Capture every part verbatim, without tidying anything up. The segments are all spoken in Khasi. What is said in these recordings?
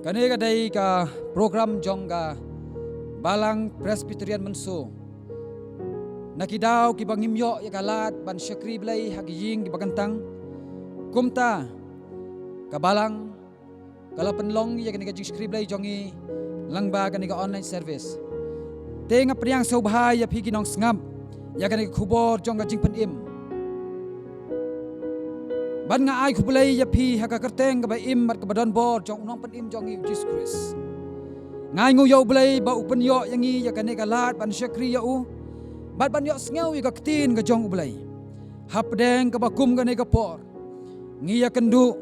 Kane ka dei ka program jong ka Balang Presbyterian Mynso. Na ki daw kiba ngim ïoh ïa ka lad ban shakri Blei ha ki ïing kiba kyntang, kumta ka Balang ka la pynlong ïa kane ka jingshakri Blei jong ngi lyngba kane ka online service. Te nga pdiang sngewbha ïa phi ki nongsngap ïa kane ka khubor jong ka jingpynim. Bad nga ai khublei ïa phi ha ka kyrteng kaba im bad kaba don bor jong u Nongpynim jong ngi, u Jisu Khrist. Nga ai nguh ïa U Blei ba u pynïoh ïa ngi ïa kane ka lad ban shakri ïa u bad ban ïohsngew ïa ka ktien ka jong U Blei. Hapdeng kaba kum kane ka por, ngi ïakynduh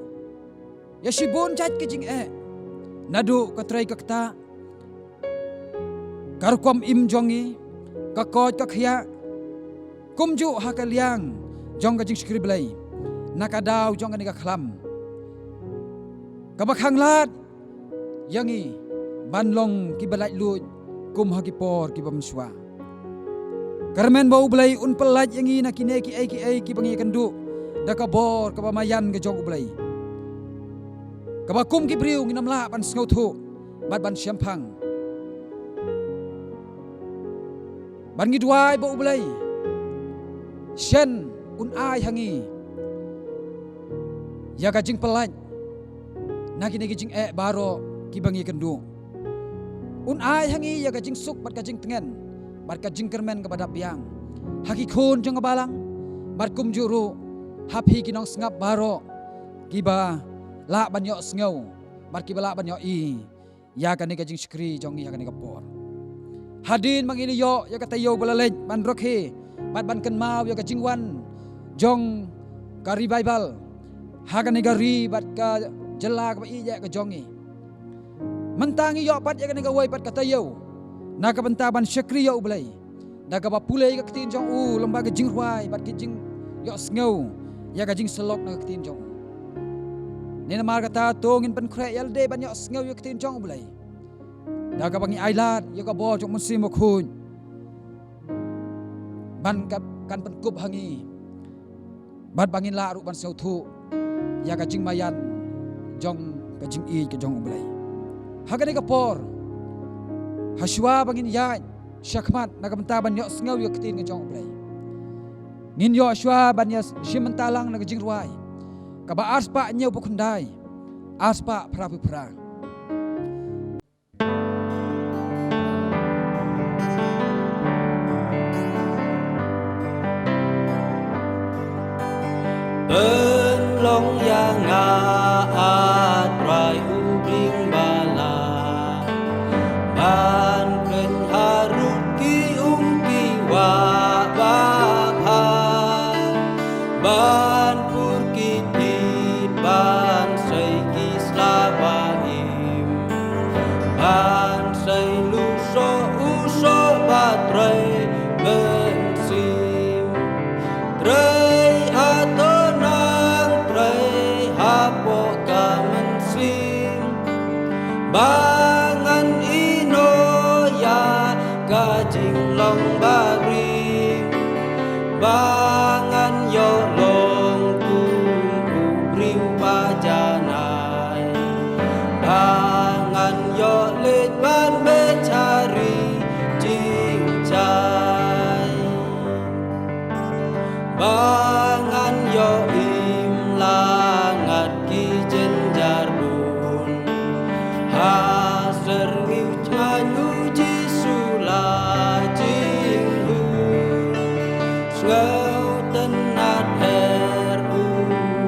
ïa shibun jait ki jingeh, naduh ka trei ka ktah, ka rukom im jong ngi, ka koit ka khiah, kumjuh ha ka liang jong ka jingshakri Blei na ka daw jong kane ka khlam kaba khanglad ïa ngi ban long kiba laitluid kum ha ki por kiba mynshuwa. Kyrmen ba U Blei un pyllait ïa ngi na kine kiei kiei kiba ngi ïakynduh da ka bor kaba maïan ka jong U Blei, kaba kum ki briew ngin ym lah ban sngewthuh bad ban shemphang. Bad ngi duwai ba U Blei shen un ai ha ngi ïa ka jingpyllait na kine ki jingeh baroh kiba ngi ïakynduh. Un ai ha ngi ïa ka jingsuk bad ka jingtngen bad ka jingkyrmen kaba dap biang ha ki khun jong ka Balang, bad kumjuh ruh ha phi ki nongsngap baroh kiba lah ban ïohsngew bad kiba lah ban ïohi ïa kane ka jingshakri jong ngi ha kane ka por. Hadien ba ngin ïoh ïa ka taïew ba la leit ban rakhe bad ban kynmaw ïa ka jingwan jong ka revival ha kane ka ri bad ka jylla kaba ïeit ka jong ngi, mynta ngi ïoh pat ïa kane kawei pat ka taïew na ka bynta ban shakri ïa U Blei da kaba pule ïa ka ktien jong u lyngba ka jingrwai bad ka jingïohsngew ïa ka jingsyllok na ka ktien jong u. Ne namar kata, to ngin pynkhreh ïa lade ban ïohsngew ïa ka ktien jong U Blei da kaba ngi ailad ïa ka bor jong U Mynsiem Bakhuid ban ka, kan pynkup ha ngi bad ba ngin lah ruh ban sngewthuh ïa ka jingmaïan jong ka jingïeit ka jong U Blei. Ha kane ka por, ha shuwa ba ngin ïaid shakhmat na ka bynta ban ïohsngew ïa ka ktien ka jong U Blei, ngin ïoh shuwa ban ïa shim bynta lang na ka jingrwai kaba arspah hynñiewphew khyndai, arspah phraphew phra. Pynlong ïa nga, A Trai, u dieng ba lah ban kren harud ki um ki wah babha, ban pur ki tied, ban sei ki sla ba im, ban sei lusoh u soh ba trei mynsiem. Trei, A To Nang, trei hapoh ka mynsiem, ba ngan ïehnoh ïa ka jinglong barim, ba ngan ïoh long kum u briew ba janai, ba ngan ïoh leit ban beit ha ri jingshai, ba ngan ïoh im la ngat ki jynjar bun. Ha syrngiew jngai, U Jisu la jinghun. Sngewtynnad-er, u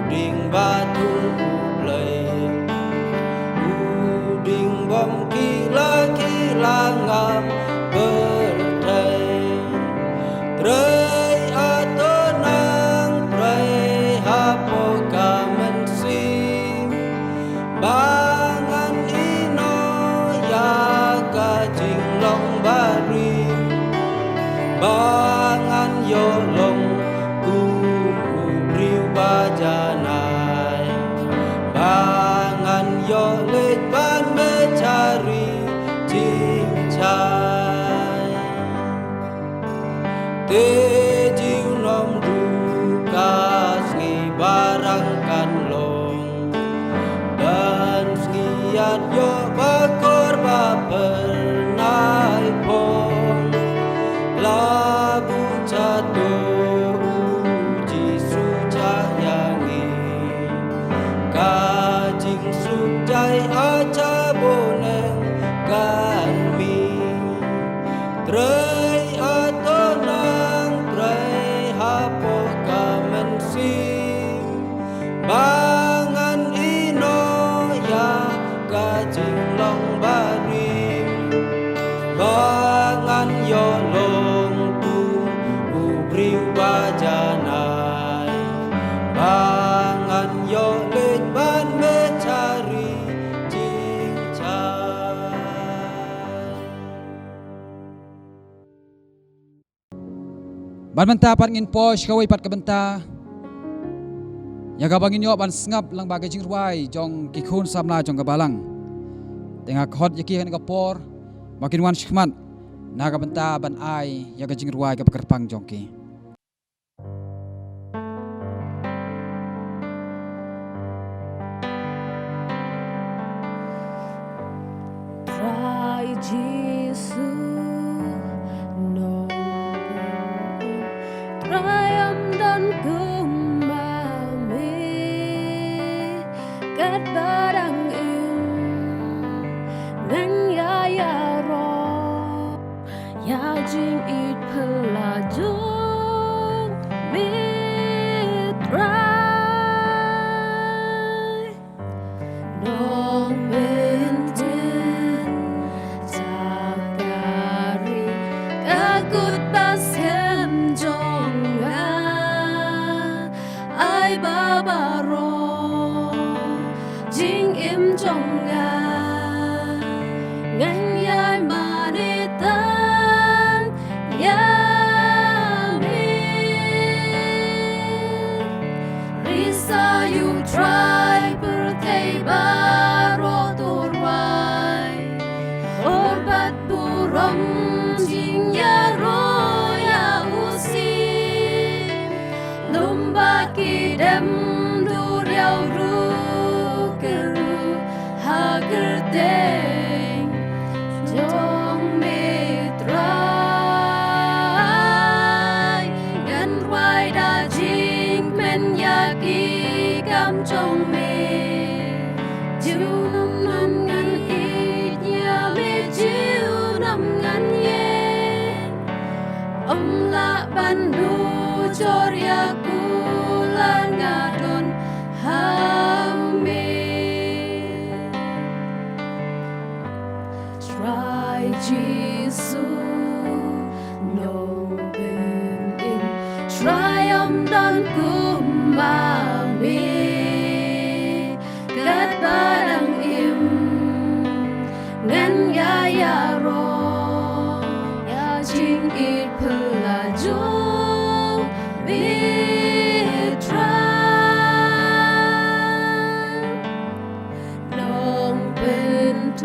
dieng ba thung U Blei, u dieng bym kila kila ngam pyrthei. Trei, A To Nang, trei hapoh ka mynsiem, ba ngan ïehnoh ïa ka jinglong barim, ba ngan ïoh long kum u briew ba janai, ba ngan ïoh leit ban beit ha ri jingshai. Te junom ruh ka sngi ba rang kan long, ban sngi Ïoh ba kor ba pynai phong, la buh cha to u Jisu cha ïa ngi. Ka jingsuk jai ha cha boneng kan mih. Trei ha to nang trei hapoh ka mynsiem. Ba ngan ïehnoh ïa ka jinglong barim. Ba ngan ïoh long kum u briew ba janai. Ba ngan ïoh leit ban beh cha ri jingshai. Bad mynta pat ngin poi sha kawei pat ka bynta ïa kaba ngin ïoh ban sngap lyngba ka jingrwai jong ki khun samla jong ka balang. Te nga khot ïa ki ha kane ka por ba kin wan shakhmat na ka bynta ban ai ïa ka jingrwai kaba kyrpang jong ki. Trai Jisu, nong Trai ym don kum ma me, katba dang im ngan ïa ïaroh ïa jingïeit phylla jong me Trai. Nongpynïaid jaka ri, ka kut ba skhem jong nga, ai ba baroh jingim jong nga, ngan ïai mane tang ïa me. Risa ïa u Trai pyrthei baroh to rwai, bor bad burom jingïaroh ïa u Siem. Lum bad ki dem duriaw ruh kyrhuh ha kyrteng jong me Trai. Ngan rwai da jingkmen ïa ki kam jong me. Junom ngan ïeit ïa me, junom ngan ïeng. Ym lah ban nujor ïa kular nga don ha me. Trai Jisu, nongpynim, Trai ym don kum ma me. Katba dang im ngan ïai ïaroh ïa jingïeit phylla jong me Trai. Nongpynïaid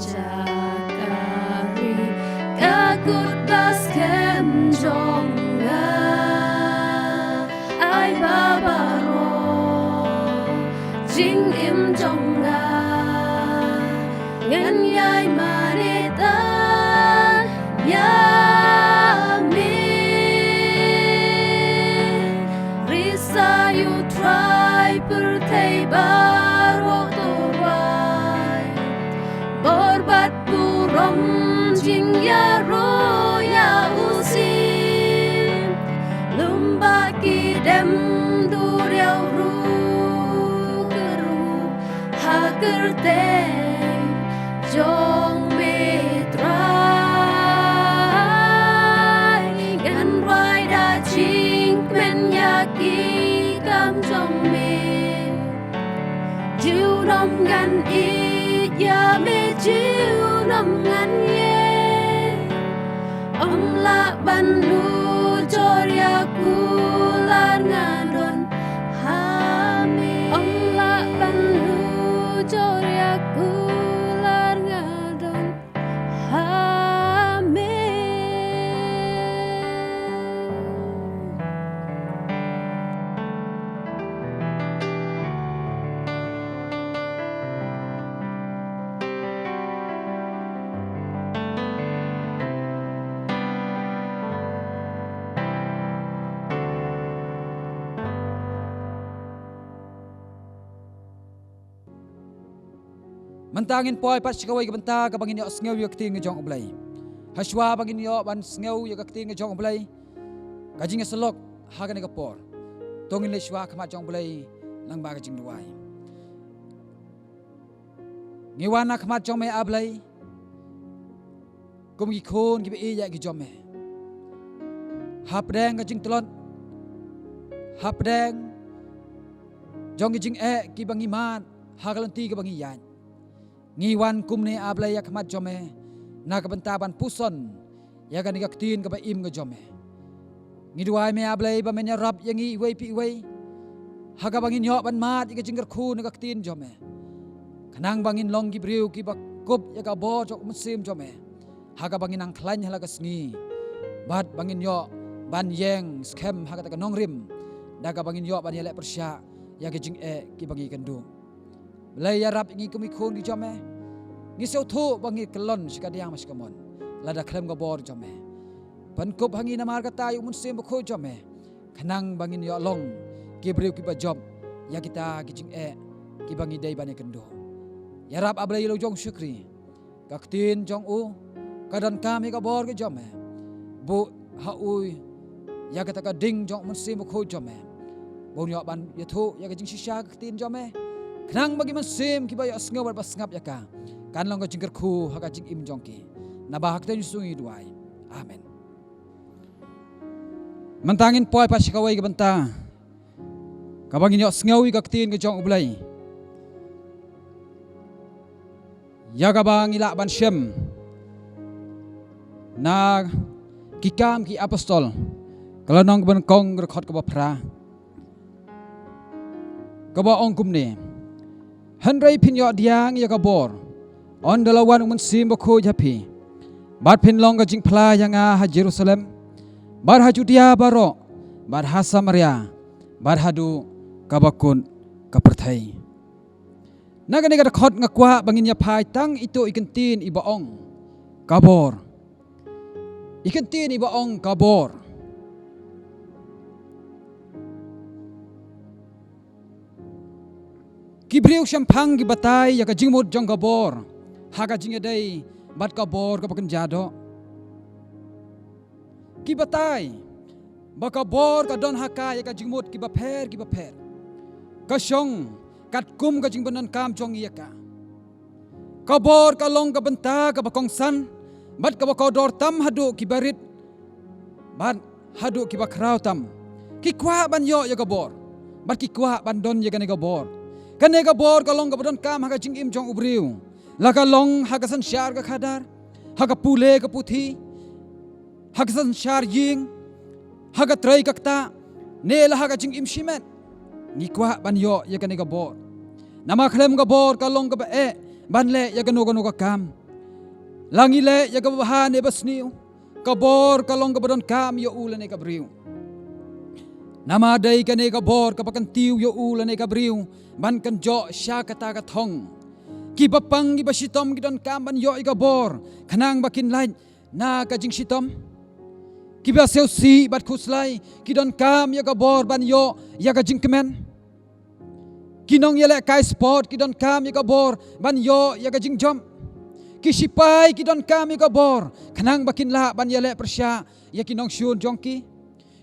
jaka ri, ka kut ba skhem jong nga, ai ba baroh jingim jong nga, ngan ïai mane tang ïa me. Risa ïa u Trai pyrthei baroh to rwai, bor bad burom jingïaroh ïa u Siem. Lum bad ki dem duriaw ruh kyrhuh ha kyrteng jong me Trai. Ngan rwai da jingkmen ïa ki kam jong me. Junom ngan ïeit ïa me, junom ngan ïeng. Ym lah ban nujor ïa kular nga don ha me. Ym lah ban nujor ïa kular nga don ha me. Mynta ngin poi pat sha kawei ka bynta kaba ngin ïohsngew ïa ka ktien ka jong U Blei. Hashwa ba ngin ïoh ban sngew ïa ka ktien ka jong U Blei, ka jingïasyllok ha kane ka por, to ngin leit shuwa ha khmat jong U Blei lyngba ka jingduwai. Ngi wan ha khmat jong me, A Blei, kum ki khun kiba ïeit ïa ki jong me, hapdeng ka jingtlot, hapdeng jong ki jingeh kiba ngi mad ha ka lynti kaba ngi ïaid. Ngi wan kumne, A Blei, ha khmat jong me na ka bynta ban puson ïa kane ka ktien kaba im ka jong me. Ngi duwai me, A Blei, ba men ïarap ïa ngi iwei pa iwei ha kaba ngin ïoh ban mad ïa ka jingkyrkhu na ka ktien jong me, khnang ba ngin long ki briew kiba kup ïa ka bor jong U Mynsiem jong me ha kaba ngin nang khlaiñ ha la ka sngi, bad ba ngin ïoh ban ïeng skhem ha kata ka nongrim da kaba ngin ïoh ban ïaleh pyrshah ïa ki jingeh kiba ngi kynduh. Blei, ïarap ïa ngi kum ki khun ki jong me. Ngi sngewthuh ba ngi kyllon shi kadiang bad shi kamon lada khlem ka bor jong me. Pynkup ha ngi namar kata ïa U Mynsiem Bakhuid jong me, khnang ba ngin ïoh long ki briew kiba jop ïa kita ki jingeh kiba ngi dei ban ïakynduh. Ïarap, A Blei, ïa la u jong u shakri, ka ktien jong u ka donkam ïa ka bor ka jong me. Buh ha u ïa kata ka ding jong U Mynsiem Bakhuid jong me, ba un ïoh ban ïathuh ïa ka jingshisha ka ktien jong me, khnang ba ki mynsiem kiba ïohsngew bad ba sngap ïa ka kan long ka jingkyrkhu ha ka jingim jong ki. Naba ha ka kyrteng Jisu ngi duwai. Amen. Mynta ngin poi pat sha kawei ka bynta kaba ngin ïohsngew ïa ka ktien ka jong U Blei, ïa kaba ngi lah ban shem na Ki Kam ki Apostol, ka lynnong kaba nyngkong, ka dkhot kaba phra, kaba ong kumne: Hynrei phin ïoh diang ïa ka bor ynda la wan U Mynsiem Bakhuid ha phi, bad phin long ka jingphla ïa nga ha Jerusalem, bad ha Judia baroh, bad ha Samaria, bad haduh kaba kut ka pyrthei. Na kane ka dkhot nga kwah ba ngin ïa phai tang ito i kyntien iba ong ka bor. I kyntien iba ong ka bor. Ki briew shemphang ki batai ïa ka jingmut jong ka bor ha ka jingïadei bad ka bor kaba kynja doh. Ki batai ba ka bor ka don ha ka ïa ka jingmut kiba pher kiba pher. Ka shong katkum ka jingpyndonkam jong ngi ïa ka. Ka bor ka long ka bynta kaba kongsan bad kaba kordor tam haduh kiba rit bad haduh kiba khraw tam. Ki kwah ban ïoh ïa ka bor bad ki kwah ban don ïa kane ka bor. Kane ka bor ka long kaba donkam ha ka jingim jong u briew, la ka long ha ka synshar ka khadar, ha ka pule ka puthi, ha ka synshar ïing, ha ka trei ka ktah, ne la ha ka jingim shimet. Ngi kwah ban ïoh ïa kane ka bor. Namar khlem ka bor ka long kaba eh ban leh ïa kano kano ka kam. La ngi leh ïa kaba bha ne ba sniew, ka bor ka long kaba donkam ïa u lane ka briew. Namar dei kane ka bor kaba kyntiew ïa u lane ka briew ban kynjoh sha kata ka thong. Kiba pang kiba shitom ki donkam ban ïoh ïa ka bor khnang ba kin lait na ka jingshitom. Kiba siewsih bad khuslai ki donkam ïa ka bor ban ïoh ïa ka jingkmen. Ki nongïalehkai sport ki donkam ïa ka bor ban ïoh ïa ka jingjop. Ki sipai ki donkam ïa ka bor khnang ba kin lah ban ïaleh pyrshah ïa ki nongshun jong ki.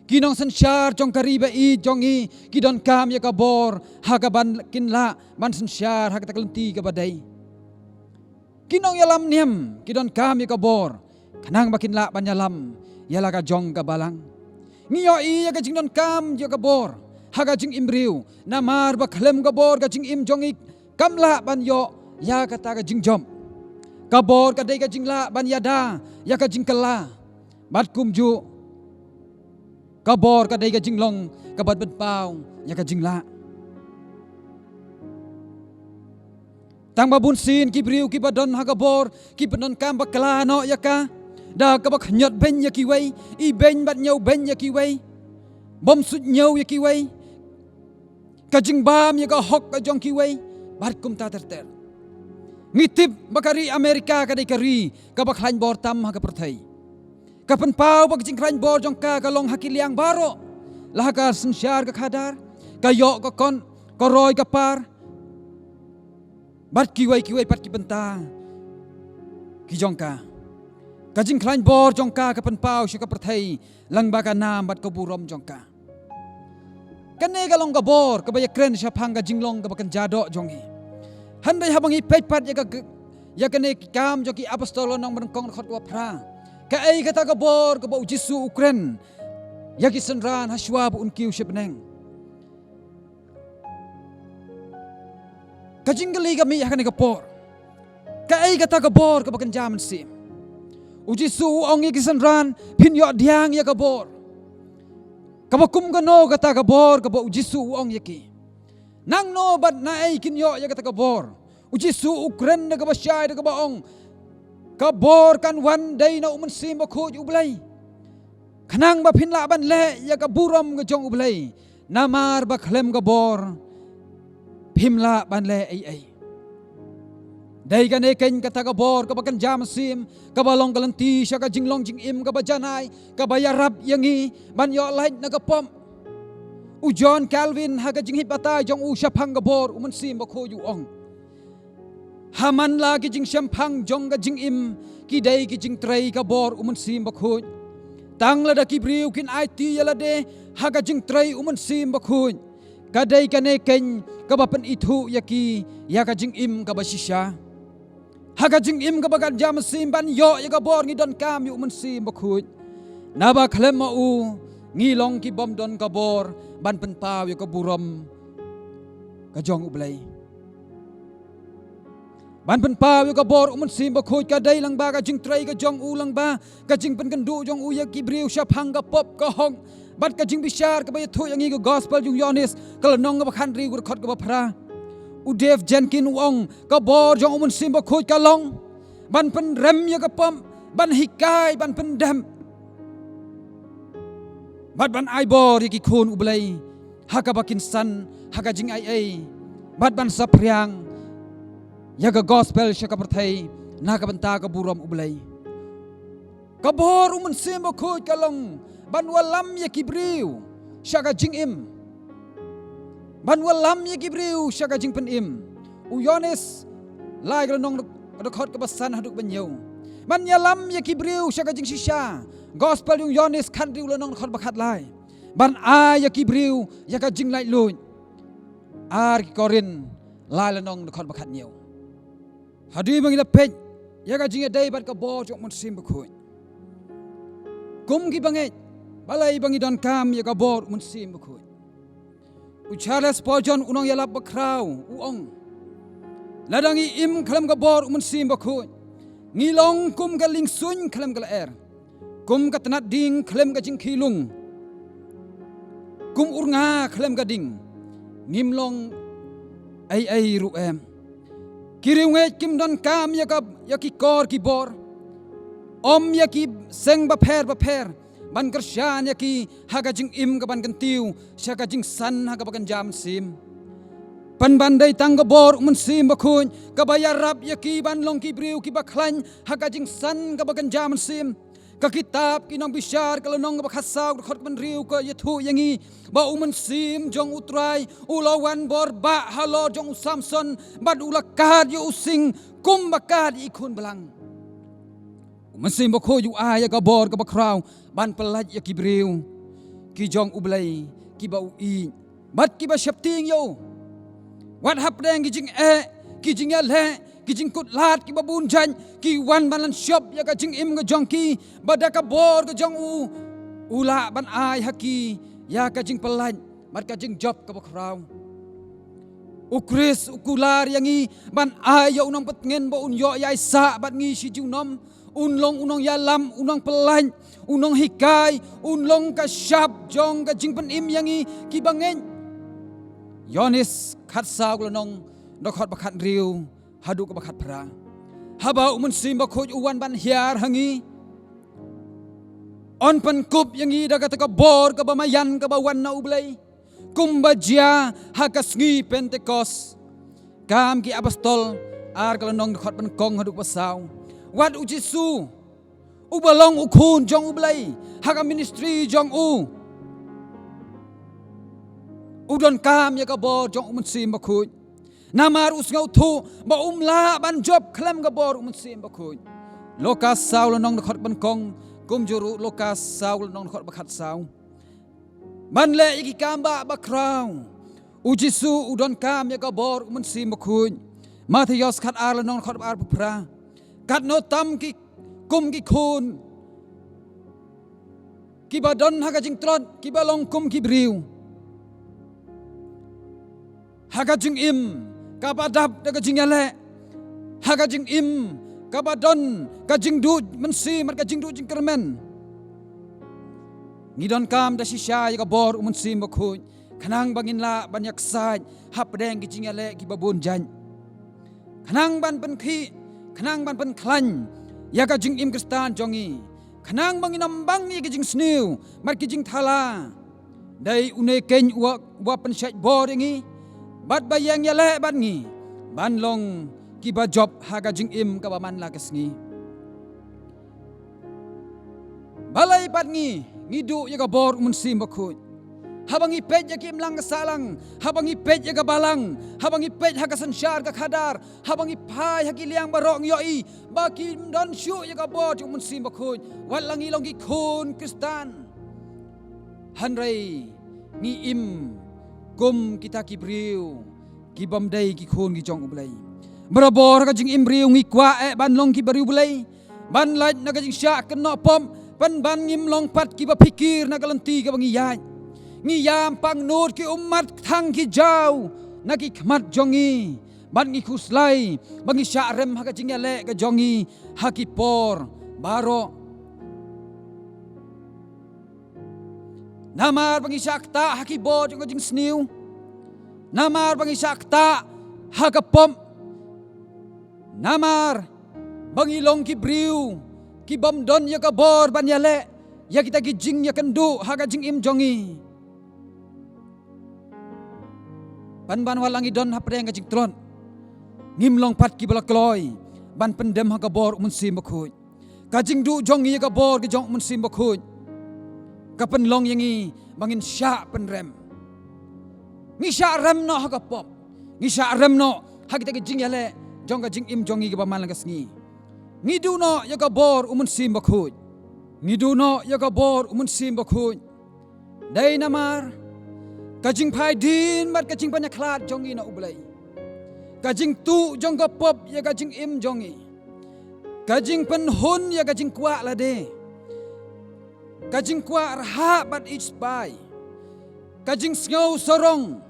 Ki nongsynshar jong ka ri ba ïeit jong ngi ki donkam ïa ka bor ha kaban kin lah ban synshar ha kata ka lynti kaba dei. Ki nongïalam niam ki donkam ïa ka bor khnang ba kin lah ban ïalam ïa la ka jong ka balang. Ngi ïohi ïa ka jingdonkam ïa ka bor ha ka jingim briew, namar ba khlem ka bor ka jingim jong ngi kam lah ban ïoh ïa kata ka jingjop. Ka bor ka dei ka jinglah ban ïada ïa ka jingkylla. Bad kumjuh, ka bor ka dei ka jinglong kaba pynpaw ïa ka jinglah. Tang ba bunsien ki briew kiba don ha ka bor ki pyndonkam bakla noh ïa ka, da kaba khñiot beiñ ïa kiwei, i beiñ bad ñiew beiñ ïa kiwei, bym suidñiew ïa kiwei, ka jingbam ïa ka hok ka jong kiwei, bad kumta ter ter. Ngi tip ba ka ri Amerika ka dei ka ri kaba khlaiñ bor tam ha ka pyrthei. Ka pynpaw ba ka jingkhlaiñ bor jong ka ka long ha ki liang baroh, la ha ka synshar ka khadar, ka ïoh ka kon, ka roi ka par, bad kiwei kiwei pat ki bynta ki jong ka. Ka jingkhlaiñ bor jong ka ka pynpaw sha ka pyrthei lyngba ka nam bad ka burom jong ka. Kane ka long ka bor kaba ïakren shaphang ka jinglong kaba kynja doh jong ngi. Hynrei haba ngi peit pat ïa ka, ïa kane ki Kam jong ki Apostol lynnong ba nyngkong dkhot kaba phra, kaei kata ka bor kaba U Jisu u kren ïa ki synran hashwa ba un kiew sha bneng? Ka jingkylli ka mih ha kane ka por, kaei kata ka bor kaba kynja mynsiem? U Jisu u ong ïa ki synran, phin ïoh pdiang ïa ka bor. Kaba kum kano kata ka bor kaba U Jisu u ong ïa ki? Nangno bad naei kin ïoh ïa kata ka bor? U Jisu u kren da kaba shai da kaba ong, ka bor kan wan dei na U Mynsiem Bakhuid U Blei, khnang ba phin lah ban leh ïa ka burom ka jong U Blei. Namar ba khlem ka bor phim lah ban leh ei ei. Dei kane keiñ kata ka bor kaba kynja mynsiem, kaba long ka lynti sha ka jinglong jingim kaba janai, kaba ïarap ïa ngi ban ïoh lait na ka pop. U John Calvin ha ka jinghikai batai jong u shaphang ka bor U Mynsiem Bakhuid u ong, ha man la ki jingshemphang jong ka jingim ki dei ki jingtrei ka bor U Mynsiem Bakhuid. Tang lada ki briew kin aiti ïa lade ha ka jingtrei U Mynsiem Bakhuid, ka dei kane keiñ kaba pynithuh ïa ki ïa ka jingim kaba shisha. Ha ka jingim kaba kynja mynsiem ban ïoh ïa ka bor ngi donkam ïa U Mynsiem Bakhuid. Naba khlem ma u ngi long ki bym don ka bor ban pynpaw ïa ka burom ka jong U Blei. Ban pynpaw ïa ka bor U Mynsiem Bakhuid ka dei lyngba ka jingtrei ka jong u, lyngba ka jingpynkynduh jong u ïa ki briew shaphang ka pop ka hok bad ka jingbishar kaba ïathuh ïa ngi. Ka Gospel jong u Ïoannis ka lynnong kaba khathynriew ka dkhot kaba phra. U Dave Jenkins u ong, ka bor jong U Mynsiem Bakhuid ka long ban pynrem ïa ka pop, ban hikai, ban pyndep bad ban ai bor ïa ki khun U Blei ha kaba kin san ha ka jingaiei bad ban saphriang ïa ka Gospel sha ka pyrthei na ka bynta ka burom U Blei. Ka bor U Mynsiem Bakhuid ka long ban wallam ïa ki briew sha ka jingim, ban wallam ïa ki briew sha ka jingpynim. U Ïoannis lai ka lynnong ka dkhot kaba san haduh kaba hynñiew, ban ïalam ïa ki briew sha ka jingshisha. Gospel jong u Ïoannis khathynriew lynnong dkhot ba khatlai, ban ai ïa ki briew ïa ka jinglaitluid. Ar ki Korinth lai lynnong dkhot ba khathynñiew. Hadien ba ngi la peit ïa ka jingïadei bad ka bor jong U Mynsiem Bakhuid, kum ki bangeit, balei ba ngi donkam ïa ka bor U Mynsiem Bakhuid? U Charles Spurgeon u nongïalap bakhraw u ong, lada ngi im khlem ka bor U Mynsiem Bakhuid, ngi long kum ka liengsuiñ khlem ka lyer, kum ka tnat dieng khlem ka jingkhih lung, kum ur nga khlem ka ding. Ngim long ei ei ruh em. Ki riewngeit kim donkam ïa ka, ïa ki kor ki bor, ym ïa ki seng bapher bapher, ban kyrshan ïa ki ha ka jingim kaban kyntiew sha ka jingsan ha kaba kynja mynsiem. Pynban dei tang ka bor U Mynsiem Bakhuid kaba ïarap ïa ki ban long ki briew kiba khlaiñ ha ka jingsan kaba kynja mynsiem. Ka kitab Ki Nongbishar ka lynnong kaba khatsaw ka dkhot kaba hynriew ka ïathuh ïa ngi ba U Mynsiem jong U Trai u la wan bor bah halor jong u Samson bad u la kad ïa u sing kumba kad ïa i khun blang. U Mynsiem Bakhuid u ai ïa ka bor kaba khraw ban pyllait ïa ki briew ki jong U Blei kiba u ïeit bad kiba sheptieng ïa u. Wat hapdeng ki jingeh, ki jingïaleh, ki jingkutlad kiba bun jait ki wan ban lynshop ïa ka jingim ka jong ki, bad da ka bor ka jong u, u lah ban ai ha ki ïa ka jingpyllait bad ka jingjop kaba khraw. U Khrist u kular ïa ngi ban ai ïa u Nongpyntngen ba un ïoh ïaisah bad ngi shi junom. Un long u nongïalam, u nongpyllait, u nonghikai, un long ka shap jong ka jingpynim ïa ngi ki bangeit. Ïoannis khatsaw ka lynnong, dkhot ba khathynriew haduh kaba khatphra. Haba U Mynsiem Bakhuid u wan ban hiar ha ngi, un pynkup ïa ngi da kata ka bor kaba maïan kaba wan na U Blei, kumba jia ha ka sngi Pentekost. Kam Ki Apostol ar ka lynnong, dkhot ba nyngkong haduh ba saw. Wat U Jisu uba long U Khun jong U Blei, ha ka ministry jong u, u donkam ïa ka bor jong U Mynsiem Bakhuid. Namar u sngewthuh ba um lah ban jop khlem ka bor u Mynsiem Bakhuid. Lukas saw lynnong dkhot ba nyngkong, kumjuh ruh Lukas saw lynnong dkhot ba khatsaw. Ban leh ïa ki kam ba bakhraw, u Jisu u donkam ïa ka bor u Mynsiem Bakhuid. Mathaios khatar lynnong dkhot ba arphew phra. Katno tam ki, kum ki khun kiba don ha ka jingtlot, kiba long kum ki briew ha ka jingim kaba dap da ka jingïaleh, ha ka jingim kaba don ka jingduh mynsiem bad ka jingduh jingkyrmen. Ngi donkam da shisha ïa ka bor u Mynsiem Bakhuid, khnang ba ngin lah ban ïaksaid hapdeng ki jingïaleh kiba bun jait, khnang ban pynkhih, khnang ban pynkhlaiñ ïa ka jingim Khristan jong ngi, khnang ba ngin ym bang ïa ki jingsniew bad ki jingthala. Dei une keiñ uba, uba pynshait bor ïa ngi bad ba ïeng ïaleh bad ngi ban long kiba jop ha ka jingim kaba man la ka sngi. Balei pat ngi, ngi duh ïa ka bor u Mynsiem Bakhuid? Haba ngi peit ïa ki imlang ka sahlang, haba ngi peit ïa ka balang, haba ngi peit ha ka synshar ka khadar, haba ngi phai ha ki liang baroh, ngi ïohi ba kim don shuh ïa ka bor jong u Mynsiem Bakhuid, wat la ngi long ki khun Khristan. Hynrei ngi im kum kita ki briew kibym dei ki khun ki jong U Blei. Barabor ha ka jingim briew ngi kwah eh ban long ki bariewblei, ban lait na ka jingshah kynnoh pop, pynban ngim long pat kiba phikir na ka lynti kaba ngi ïaid. Ngi ïam pangnud ki ummat tang ki jaw na ki khmat jong ngi, bad ngi khuslai ba ngi shah rem ha ka jingïaleh ka jong ngi ha ki por baroh. Namar ba ngi shah ktah ha ki bor jong ka jingsniew, namar ba ngi shah ktah ha ka pop, namar ba ngi long ki briew kibym don ïa ka bor ban ïaleh ïa kita ki jingïakynduh ha ka jingim jong ngi. Pynban wat la ngi don hapdeng ka jingtlot, ngim long pat kiba la kloi ban pyndem ha ka bor u Mynsiem Bakhuid. Ka jingduh jong ngi ïa ka bor ka jong u Mynsiem Bakhuid ka pynlong ïa ngi ba ngin shah pynrem. Ngi shah rem noh ha ka pop, ngi shah rem noh ha kita ki jingïaleh jong ka jingim jong ngi kaba man la ka sngi. Ngi duh noh ïa ka bor u Mynsiem Bakhuid. Ngi duh noh ïa ka bor u Mynsiem Bakhuid. Dei namar ka jingphai dien bad ka jingpynïakhlad jong ngi na U Blei, ka jingtuh jong ka pop ïa ka jingim jong ngi, ka jingpynhun ïa ka jingkwah lade, ka jingkwah rhah bad ïeit spah, ka jingsngew sarong,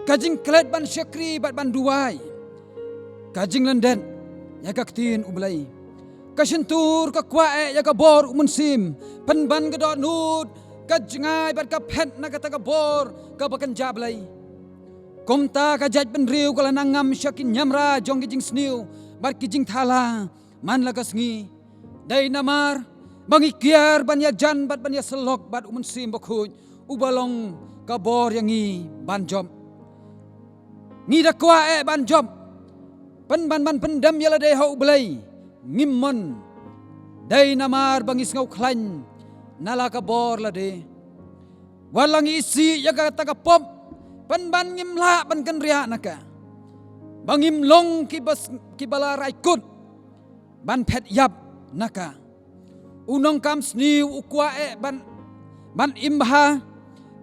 ka jingklet ban shakri bad ban duwai, ka jinglyndet ïa ka ktien U Blei. Ka shyntur ka kwah eh ïa ka bor u Mynsiem, pynban ka dohnud ka jngai bad ka phet na kata ka bor kaba kynja Blei. Kumta ka jaitbynriew ka la nang ngam sha ki niamra jong ki jingsniew bad ki jingthala man la ka sngi. Dei namar ba ngi kiar ban ïajan bad ban ïasyllok bad u Mynsiem Bakhuid uba long ka bor ïa ngi ban jop. Ngi da kwah eh ban jop, pynban ban pyndem ïa lade ha U Blei, ngim mon. Dei namar ba ngi sngew khlaiñ na la ka bor lade. Wat la ngi isih ïa kata ka pop, pynban ngim lah ban kynriah na ka, ba ngim long kiba s-, kiba la rai kut ban phet ïap na ka. U nongkam sniew u kwah eh ban, ban im bha,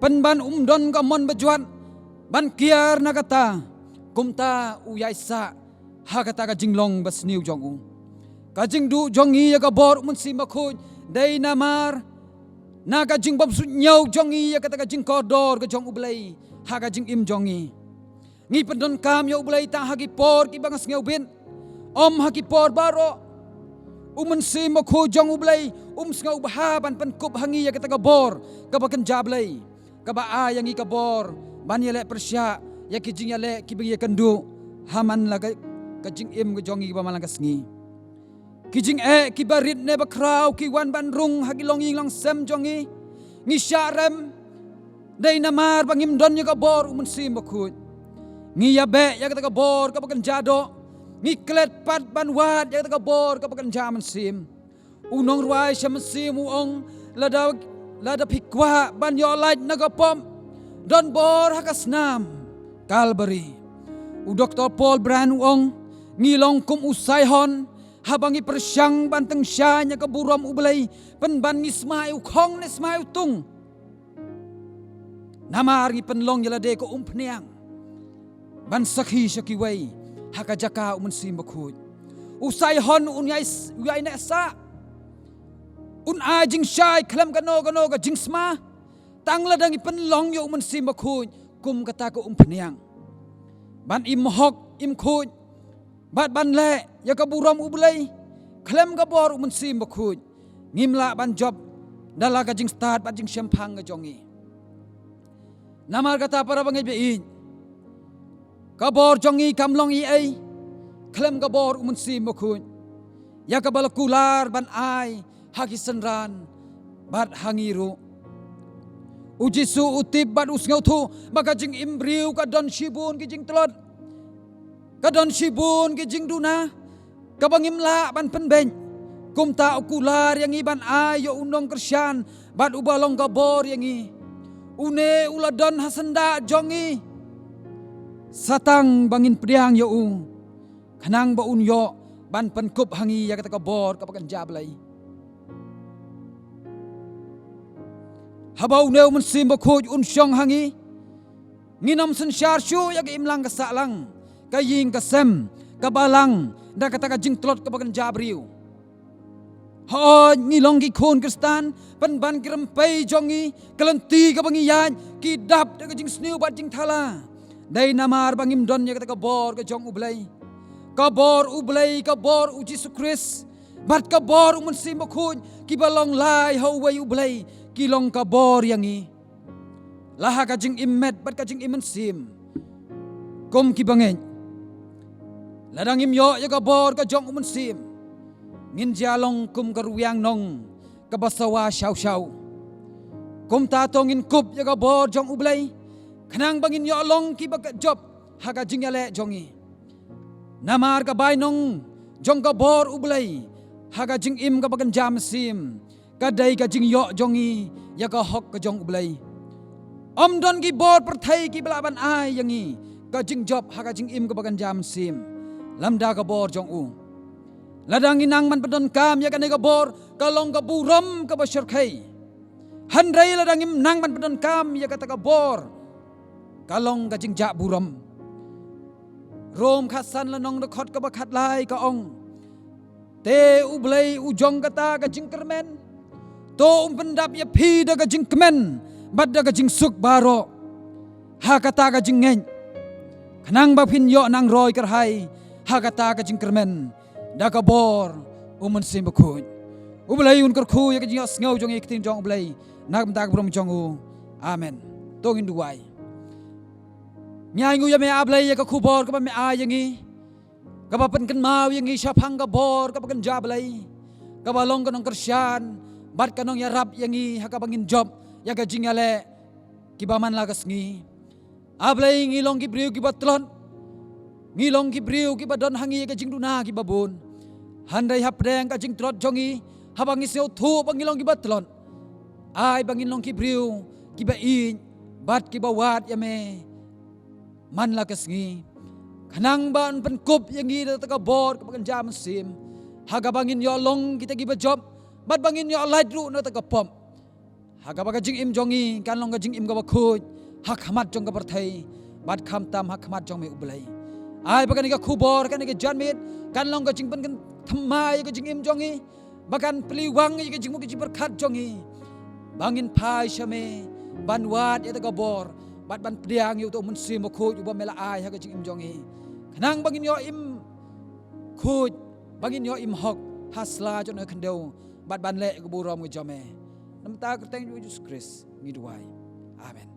pynban um don ka mon bajot ban kiar na kata. Kumta u ïaisah ha kata ka jinglong basniew jong u. Ka jingduh jong ngi ïa ka bor u Mynsiem Bakhuid dei namar na ka jingbymsuidñiew jong ngi ïa kata ka jingkordor ka jong U Blei ha ka jingim jong ngi. Ngi pyndonkam ïa U Blei tang ha ki por kiba nga sngewbit, ym ha ki por baroh. U Mynsiem Bakhuid jong U Blei um sngewbha ban pynkup ha ngi ïa kata ka bor kaba kynja Blei, kaba ai ïa ngi ka bor ban ïaleh pyrshah ïa ki jingïaleh kiba ngi ïakynduh ha man la ka, ka jingim ka jong ngi kaba man la ka sngi. Ki jingeh kiba rit ne bakhraw ki wan ban rung ha ki longïing longsem jong ngi. Ngi shah rem dei namar ba ngim don ïa ka bor u Mynsiem Bakhuid. Ngi ïabeh ïa kata ka bor kaba kynja doh, ngi klet pat ban wad ïa kata ka bor kaba kynja mynsiem. U nongrwai sha mynsiem u ong, lada, lada phi kwah ban ïoh lait na ka pop, don bor ha ka snam Kalbari. U Doktor Paul Brand u ong, ngi long kum u saihon, haba ngi pyrshang ban tyngshaiñ ïa ka burom U Blei, pynban ngi sma ïa u khong ne sma ïa u tung. Namar ngi pynlong ïa lade kum u umphniang ban sakhi sha kiwei ha ka jaka U Mynsiem Bakhuid. U saihon un ïai s-, un ïai neh sah, un ai jingshai khlem kano kano ka jingsma, tang lada ngi pynlong ïa U Mynsiem Bakhuid kum kata ka umphniang. Ban im hok, im khuid, bad ban leh ïa ka burom U Blei khlem ka bor U Mynsiem Bakhuid, ngim lah ban jop da la ka jingstad bad jingshemphang ka jong ngi. Namar kata, para bangeit ba ïeit, ka bor jong ngi kam long ei ei khlem ka bor U Mynsiem Bakhuid, ïa kaba la kular ban ai ha ki synran bad ha ngi ruh. U Jisu u tip bad u sngewthuh ba ka jingim briew ka don shibun ki jingtlot, ka don shibun ki jingduna kaba ngim lah ban pynbeit. Kumta u kular ïa ngi ban ai ïa u nongkyrshan bad uba long ka bor ïa ngi. Une u la don ha syndah jong ngi sa tang ba ngin pdiang ïa u, khnang ba un ïoh ban pynkup ha ngi ïa kata ka bor kaba kynja Blei. Haba une U Mynsiem Bakhuid un shong ha ngi, ngin ym synshar shuh ïa ka imlang ka sahlang, ka ïing ka sem, ka balang, da kata ka jingtlot kaba kynja briew. Hooid, ngi long ki khun Khristan, pynban ki rympei jong ngi, ka lynti kaba ngi ïaid, ki dap da ka jingsniew bad jingthala. Dei namar ba ngim don ïa kata ka bor ka jong U Blei. Ka bor U Blei, ka bor U Jisu Khrist, bad ka bor U Mynsiem Bakhuid, kiba long lai ha uwei U Blei, ki long ka bor ïa ngi. La ha ka jingim met bad ka jingim mynsiem, kum ki bangeit, lada ngim ïoh ïa ka bor ka jong U Mynsiem, ngin jia long kum ka rwiang nong kaba sawa shaw shaw. Kumta to ngin kup ïa ka bor jong U Blei, khnang ba ngin ïoh long kiba ka jop ha ka jingïaleh jong ngi. Namar ka bainong jong ka bor U Blei ha ka jingim kaba kynja mynsiem, ka dei ka jingïoh jong ngi ïa ka hok ka jong U Blei. Ym don ki bor pyrthei kiba lah ban ai ïa ngi ka jingjop ha ka jingim kaba kynja mynsiem, lymda ka bor jong u. Lada ngi nang ban pyndonkam ïa kane ka bor, ka long ka burom kaba shyrkhei. Hynrei lada ngim nang ban pyndonkam ïa kata ka bor, ka long ka jingjah burom. Rom khatsan lynnong dkhot kaba khatlai ka ong, te U Blei u jong kata ka jingkyrmen, to un pyndap ïa phi da ka jingkmen bad da ka jingsuk baroh ha kata ka jingngeit, khnang ba phin ïoh nang roi kyrhai ha kata ka jingkyrmen da ka bor U Mynsiem Bakhuid. U Blei un kyrkhu ïa ka jingïohsngew jong ngi ïa ka ktien jong U Blei na ka bynta ka burom jong u. Amen. To ngin duwai. Ngi ainguh ïa me, A Blei, ïa ka khubor kaba me ai ïa ngi, kaba pynkynmaw ïa ngi shaphang ka bor kaba kynja Blei, kaba long ka nongkyrshan bad ka nongïarap ïa ngi ha kaba ngin jop ïa ka jingïaleh kiba man la ka sngi. A Blei, ngi long ki briew kiba tlot, ngi long ki briew kiba don ha ngi ïa ka jingduna kiba bun. Hynrei hapdeng ka jingtlot jong ngi, haba ngi sngewthuh ba ngi long kiba tlot, ai ba ngin long ki briew kiba ïeit bad kiba wad ïa me man la ka sngi, khnang ban pynkup ïa ngi da kata ka bor kaba kynja mynsiem, ha kaba ngin ïoh long kita kiba jop bad ba ngin ïoh lait ruh na kata ka pop, ha kaba ka jingim jong ngi kan long ka jingim kaba khuid ha khmat jong ka pyrthei bad khamtam ha khmat jong me, U Blei. Ai ba kane ka khubor, kane ka janmiet kan long ka jingpynthymmai ïa ka jingim jong ngi, ba kan pynlong ïa ka jingmut ka jingpyrkhat jong ngi, ba ngin phai sha me ban wad ïa kata ka bor bad ban pdiang ïa uto U Mynsiem Bakhuid uba me la ai ha ka jingim jong ngi, khnang ba ngin ïoh im khuid, ba ngin ïoh im hok ha sla jong ka khyndew bad ban leh ïa ka burom ka jong me. Namar ka kyrteng jong U Jisu Khrist ngi duwai. Amen.